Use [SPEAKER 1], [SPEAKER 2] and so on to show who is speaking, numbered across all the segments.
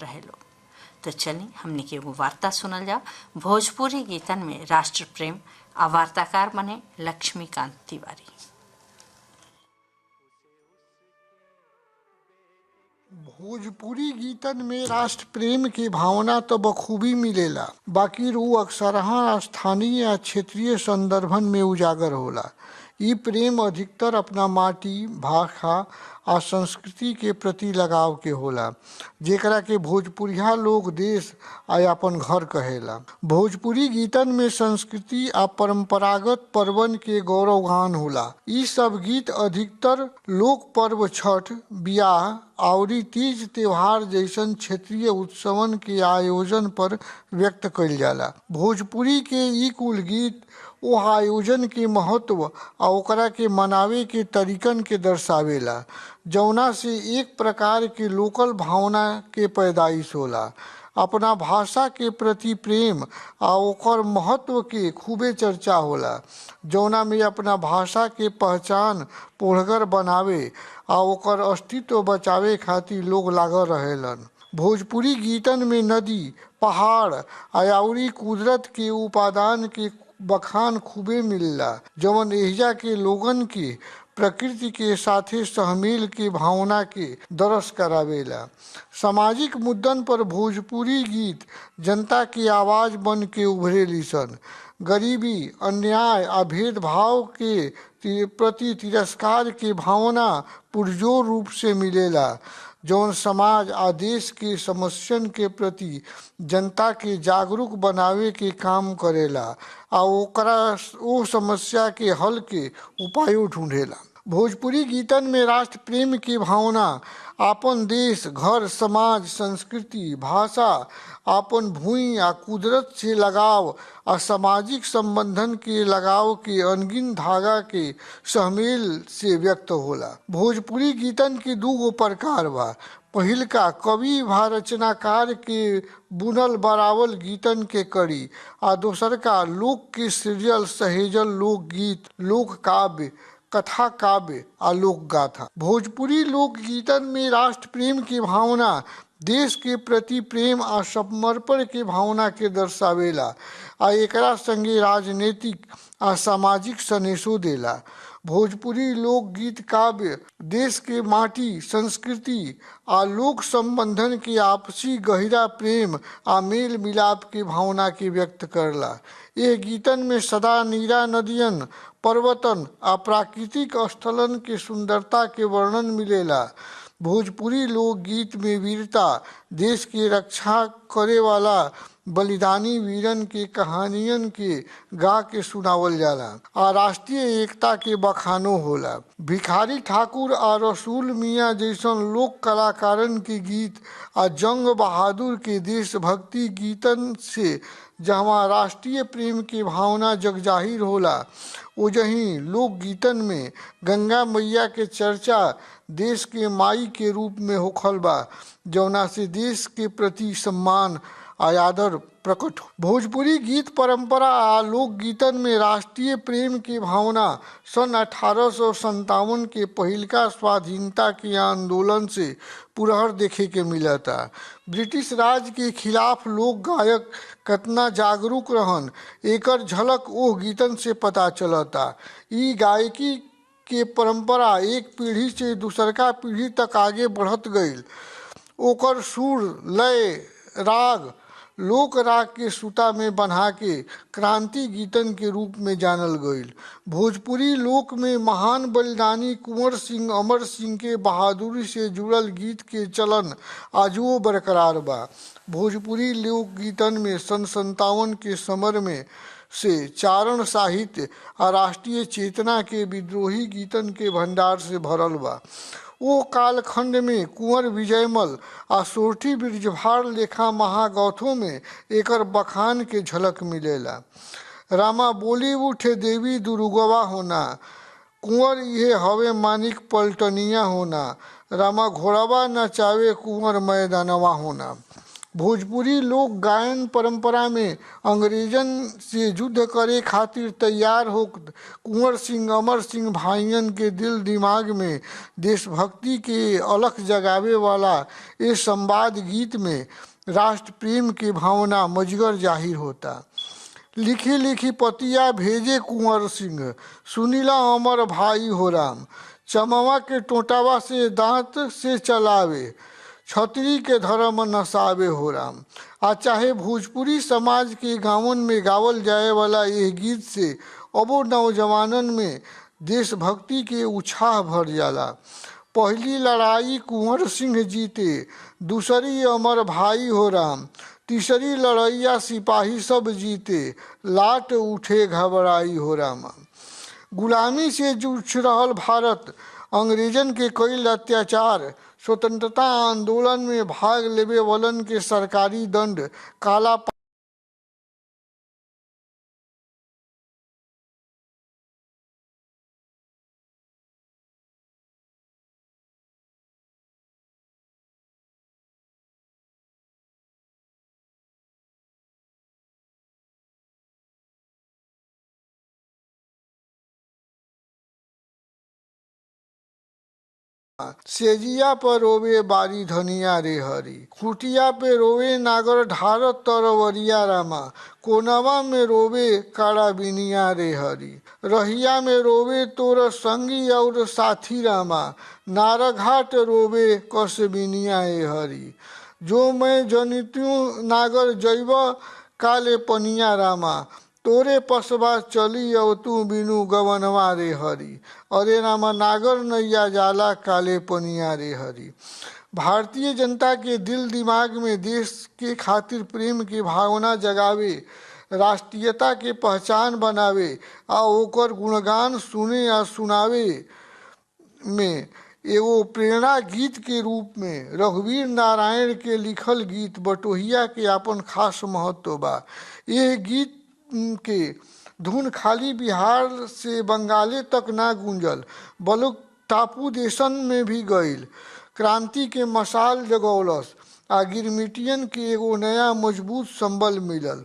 [SPEAKER 1] रहे लोग। तो चली हमने के एगो वार्ता सुनल जाओ भोजपुरी गीतन में राष्ट्र प्रेम आ वार्ताकार बने लक्ष्मीकांत तिवारी।
[SPEAKER 2] भोजपुरी गीतन में राष्ट्र प्रेम के भावना त बखूबी मिलेला, बाकी उ अक्सरहा स्थानीय या क्षेत्रीय संदर्भन में उजागर होला। इ प्रेम अधिकतर अपना माटी, भाखा आ संस्कृति के प्रति लगाव के होला, जेकरा के भोजपुरिया लोग देश आ आपन घर कहेला। भोजपुरी गीतन में संस्कृति आ परंपरागत पर्वन के गौरवगान होला। इ सब गीत अधिकतर लोक पर्व छठ, बियाह अउरी तीज त्योहार जइसन क्षेत्रीय उत्सवन के आयोजन पर व्यक्त कईल जाला। भोजपुरी के इ कुल गीत ओह आयोजन के महत्व आ ओकरा के मनावे के तरीकन के दर्शावेला, जवना से एक प्रकार के लोकल भावना के पैदाइश होला। अपना भाषा के प्रति प्रेम आ ओकर महत्व के खूबे चर्चा होला, जवना में अपना भाषा के पहचान पोढ़गर बनावे आ ओकर अस्तित्व बचावे खातिर लोग लागल रहेलन। भोजपुरी गीतन में नदी, पहाड़ अउरी कुदरत के उपादान के बखान खूबे मिलेला, जवन एहिजा के लोगन के प्रकृति के साथे सहमेल के भावना के दरस करावेला। सामाजिक मुद्दन पर भोजपुरी गीत जनता के आवाज बन के उभरेली सन। गरीबी, अन्याय आ भेदभाव के प्रति तिरस्कार के भावना पुरजोर रूप से मिलेला, जौन समाज आ देश के समस्यन के प्रति जनता के जागरूक बनावे के काम करेला आ ओकरा ओ समस्या के हल के उपायो ढूंढेला। भोजपुरी गीतन में राष्ट्र प्रेम के भावना आपन देश, घर, समाज, संस्कृति, भाषा, आपन भूमि आ कुदरत से लगाव आ सामाजिक संबंधन के लगाव के अनगिन धागा के सहमेल से व्यक्त होला। भोजपुरी गीतन के दूगो प्रकार बा। पहिलका कवि वा रचनाकार के बुनल बरावल गीतन के कड़ी आ दोसरका लोक के सृजल सहेजल लोकगीत, लोक काव्य, कथा काव्य आ लोकगाथा। भोजपुरी लोकगीतन में राष्ट्र प्रेम के भावना देश के प्रति प्रेम आ समर्पण के भावना के दर्शावेला आ एकरा संगे राजनीतिक आ सामाजिक संदेशो देला। भोजपुरी लोकगीत काव्य देश के माटी, संस्कृति आ लोक संबंधन के आपसी गहिरा प्रेम आ मेल मिलाप के भावना के व्यक्त करला। एह गीतन में सदा नीरा नदियन, पर्वतन आ प्राकृतिक स्थलन के सुंदरता के वर्णन मिलेला। भोजपुरी लोकगीत में वीरता, देश के रक्षा करे वाला बलिदानी वीरन के कहानियन के गा के सुनावल जाला आ राष्ट्रीय एकता के बखानो होला। भिखारी ठाकुर आ रसूल मियां जइसन लोक कलाकारन के गीत आ जंग बहादुर के देशभक्ति गीतन से जहवा राष्ट्रीय प्रेम के भावना जगजाहिर होला, ओजही लोकगीतन में गंगा मैया के चर्चा देश के माई के रूप में होखल बा, जवना से देश के प्रति सम्मान आ आदर प्रकट हो। भोजपुरी गीत परंपरा आ लोकगीतन में राष्ट्रीय प्रेम के भावना सन 1857 के पहिलका स्वाधीनता के आंदोलन से पुरहर देखे के मिलता। ब्रिटिश राज के खिलाफ लोक गायक कतना जागरूक रहन, एकर झलक ओह गीतन से पता चलता। इ गायकी के परंपरा एक पीढ़ी से दूसरका पीढ़ी तक आगे बढ़त गईल। ओकर सुर, लय, राग लोक राग के सूता में बन्हा के क्रांति गीतन के रूप में जानल गईल। भोजपुरी लोक में महान बलिदानी कुंवर सिंह, अमर सिंह के बहादुरी से जुड़ल गीत के चलन आजुओ बरकरार बा। भोजपुरी लोकगीतन में सन 57 के समर में से चारण साहित्य आ राष्ट्रीय चेतना के विद्रोही गीतन के भंडार से भरल बा। ओ कालखंड में कुंवर विजयमल आ सोरठी बिरजभार लेखा महागाथो में एकर बखान के झलक मिलेला। रामा बोली उठे देवी दुर्गवा होना, कुंवर इहे हवे मानिक पलटनिया होना, रामा घोड़ावा नचावे कुंवर मैदानवा होना। भोजपुरी लोक गायन परंपरा में अंग्रेजन से युद्ध करे खातिर तैयार हो कुंवर सिंह, अमर सिंह भाइयन के दिल दिमाग में देशभक्ति के अलख जगावे वाला ये संवाद गीत में राष्ट्र प्रेम की भावना मजगर जाहिर होता। लिखी लिखी पतिया भेजे कुंवर सिंह, सुनीला अमर भाई हो राम। चमवा के टोटावा से दांत से चलावे, छतरी के धर्म नसावे हो राम। आ चाहे भोजपुरी समाज के गांवन में गावल जाए वाला यह गीत से अबो नौजवानन में देशभक्ति के उत्साह भर जाला। पहली लड़ाई कुंवर सिंह जीते, दूसरी अमर भाई हो राम, तीसरी लड़ैया सिपाही सब जीते, लाट उठे घबराई हो राम। गुलामी से जूझ रहल भारत अंग्रेजन के कईल अत्याचार, स्वतंत्रता आंदोलन में भाग लेवे वालन के सरकारी दंड, काला सेजिया पर रोवे बारी धनिया रे हरी, खुटिया पे रोवे नागर ढारत तरवरिया रामा, कोनवा में रोवे काड़ा बिनिया रे हरी, रहिया में रोवे तोर संगी और साथी रामा, नारघाट रोवे कस बिनिया ए हरी, जो मैं जनित्यू नागर जैव काले पनिया रामा, तोरे पसवा चली औ तू बिनु गवनवा रे हरी, अरे रामा नागर नैया जाला काले पनिया रे हरी। भारतीय जनता के दिल दिमाग में देश के खातिर प्रेम के भावना जगावे, राष्ट्रीयता के पहचान बनावे आ ओकर गुणगान सुने आ सुनावे में एगो प्रेरणा गीत के रूप में रघुवीर नारायण के लिखल गीत बटोहिया के आपन खास महत्व बा। यह गीत के धुन खाली बिहार से बंगाले तक ना गूंजल, बल्कि टापू देशन में भी गईल। क्रांति के मसाल जगौलस आ गिरमिटियन के एगो नया मजबूत संबल मिलल।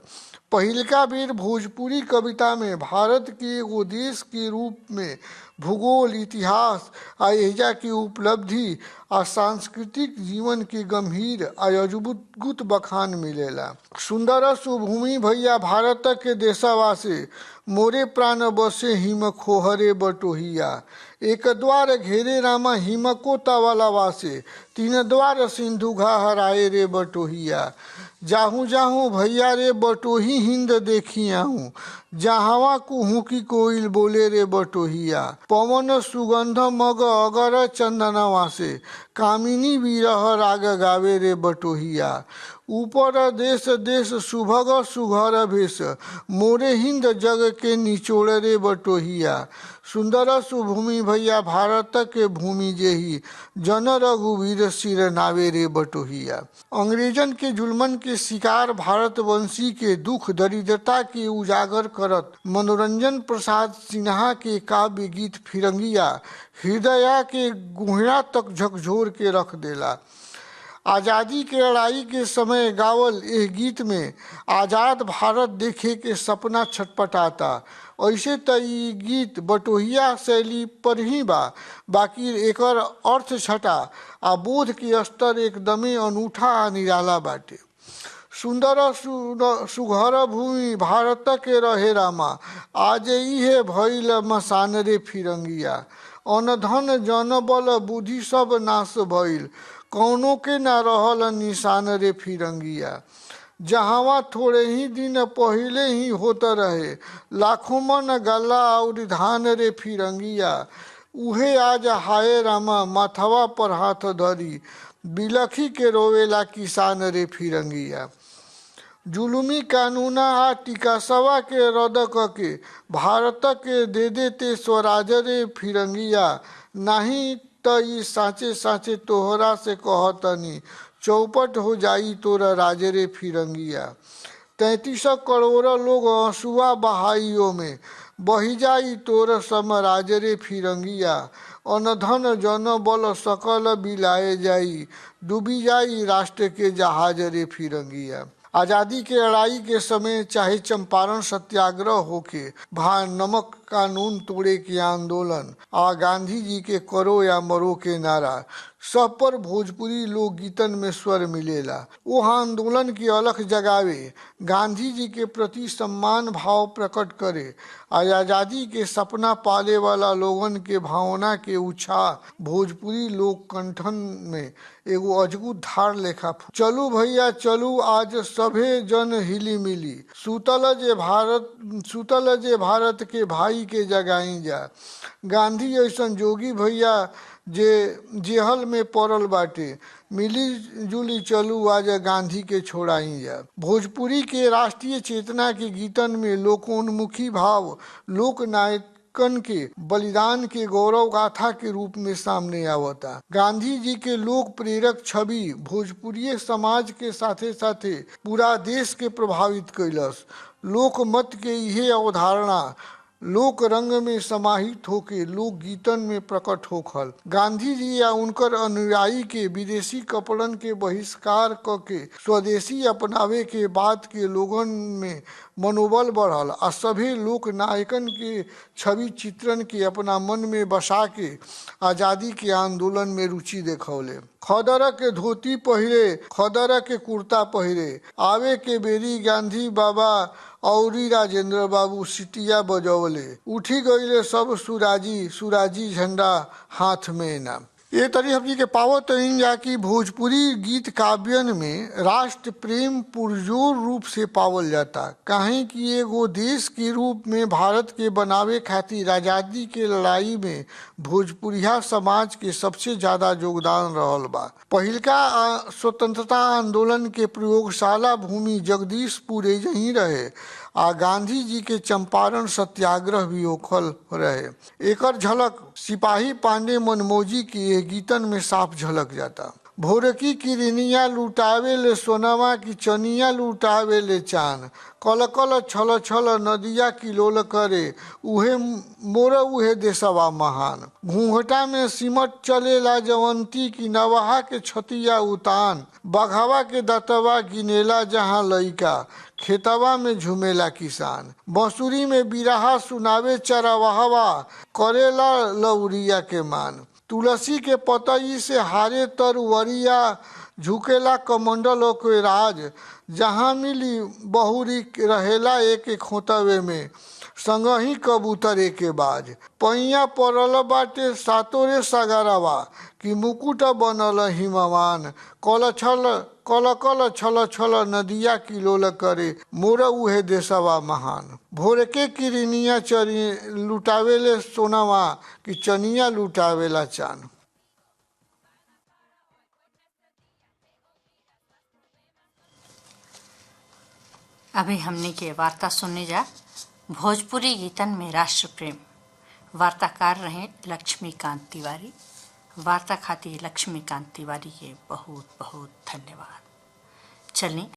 [SPEAKER 2] पहिलका बेर भोजपुरी कविता में भारत के एगो देश के रूप में भूगोल, इतिहास आ एहिजा के उपलब्धि आ सांस्कृतिक जीवन के गंभीर आ अद्भुत बखान मिलेला। सुंदर सुभूमि भैया भारत के देशवासे, मोरे प्राण बसे हिम खोहरे बटोहिया, एक द्वार घेरे रामा हिमको वाला वासे, तीन द्वार सिंधु घा हराए रे बटोहिया, जाहू जाहू भैया रे बटोही हिंद देखी आहूँ, जहावा कुहू की कोयल बोले रे बटोहिया, पवन सुगंध मग अगर चंदनवा से, कामिनी विरह राग गावे रे बटोहिया, ऊपर देश देश सुभग सुघर भेष, मोरे हिंद जग के निचोड़ रे बटोहिया, सुंदर सुभूमि भैया भारत के भूमि जेही, जन रघुवीर सिर नावे रे बटोहिया। अंग्रेजन के जुल्मन के शिकार भारतवंशी के दुख दरिद्रता के उजागर करत मनोरंजन प्रसाद सिन्हा के काव्य गीत फिरंगिया हृदया के गुहरा तक झकझोर के रख देला। आज़ादी के लड़ाई के समय गावल एह गीत में आज़ाद भारत देखे के सपना छटपटाता। ऐसे त ई गीत बटोहिया शैली पर ही बा, बाकी एकर अर्थ छटा आ बोध के स्तर एकदमे अनूठा आ निराला बाटे। सुंदर सुघर भूमि भारत के रहे रामा, आज इहे भइल मसान रे फिरंगिया, अनधन जन बल बुद्धि सब नाश भइल, कौनो के ना रहल निशान रे फिरंगिया, जहावा थोड़े ही दिन पहिले ही होत रहे, लाखों मन गला और धान रे फिरंगिया, उहे आज हाय रामा माथवा पर हाथ धरी, बिलखी के रोवेला किसान रे फिरंगिया। जुलुमी कानूना आ टिकसवा के रद्द कके भारत के दे देते स्वराज रे फिरंगिया, नाही त ई साँचे साँचे तोहरा से कहतनी, चौपट हो जाई तोरा राज रे फिरंगिया। 33 करोड़ लोग आंसुआ बहाइयो में, बही जाई तोर समराज रे फिरंगिया। अनधन जन बल सकल बिलाए जाई, डूबी जाई राष्ट्र के जहाज रे फिरंगिया। आज़ादी के लड़ाई के समय चाहे चंपारण सत्याग्रह होके, भा नमक कानून तोड़े के आंदोलन आ गांधी जी के करो या मरो के नारा, सब पर भोजपुरी लोकगीतन में स्वर मिलेला। वो आंदोलन की अलख जगावे, गांधी जी के प्रति सम्मान भाव प्रकट करे आ आज़ादी के सपना पाले वाला लोगन के भावना के उत्साह भोजपुरी लोक कंठन में एगो अजगुत धार लेखा। चलू भैया चलू आज सभे जन हिली मिली, सुतल जे भारत के भाई के जगाई जा। गांधी ऐसन जोगी भैया जे जेहल में पड़ल बाटे, मिली जुली चलू आज गांधी के छोड़ाई जा। भोजपुरी के राष्ट्रीय चेतना के गीतन में लोकोन्मुखी भाव लोकनायकन के बलिदान के गौरव गाथा के रूप में सामने आवता। गांधी जी के लोक प्रेरक छवि भोजपुरी समाज के साथे साथे पूरा देश के प्रभावित कैलस। लोकमत के इहे अवधारणा लोक रंग में समाहित होके लोकगीतन में प्रकट होखल। गांधी जी या उनकर अनुयायी के विदेशी कपड़न के बहिष्कार क के स्वदेशी अपनावे के बाद के लोगन में मनोबल बढ़ल आ सभी लोक नायकन के छवि चित्रण के अपना मन में बसा के आज़ादी के आंदोलन में रुचि देखौले। खदर के धोती पहिरे, खदर के कुर्ता पहिरे, आवे के बेरी गांधी बाबा औरी राजेंद्र बाबू सिटिया बजौले, उठी गईले सब सुराजी सुराजी झंडा हाथ में ना। ये तरी हमनी के पावत जा कि भोजपुरी गीत काव्यन में राष्ट्र प्रेम पुरजोर रूप से पावल जाता, काहे कि एगो देश के रूप में भारत के बनावे खातिर आज़ादी के लड़ाई में भोजपुरिया समाज के सबसे ज़्यादा योगदान रहल बा। पहिलका स्वतंत्रता आंदोलन के प्रयोगशाला भूमि जगदीशपुर यहीं रहे आ गांधी जी के चंपारण सत्याग्रह भी होखल रहे। एकर झलक सिपाही पांडे मनमोजी की यह गीतन में साफ झलक जाता। भोरकी किरनिया लुटावे ले सोनावा की चनिया लुटावे ले चान, कल कल छल छल नदिया किलोल करे उहे मोर उहे देसवा महान। घूंघटा में सिमट चलेला जवंती की नवाहा के छतिया उतान, बघावा के दतवा गिनेला जहाँ लइका खेतवा में झुमेला किसान। बंसुरी में बिरहा सुनावे चरवाहवा करेला लौरिया के मान, तुलसी के पतई से हारे तरुवरिया झुकेला कमंडल के राज, जहाँ मिली बहुरी रहेला एक खोतवे में संगही कबूतर के बाज। पैया पड़ल बाटे सातोरे सगरवा कि मुकुट बनल हिमवान, कल छल कल कल छल छल नदिया किलोल करे मोर उहे देसवा महान। भोर के किरनिया चरी लुटावेले सोनावा कि चनिया लुटावेला चान।
[SPEAKER 1] अभी हमने के वार्ता सुनने जा भोजपुरी गीतन में राष्ट्र प्रेम। वार्ताकार रहे लक्ष्मीकांत तिवारी। वार्ता खातिर लक्ष्मीकांत तिवारी के बहुत बहुत धन्यवाद। चलें।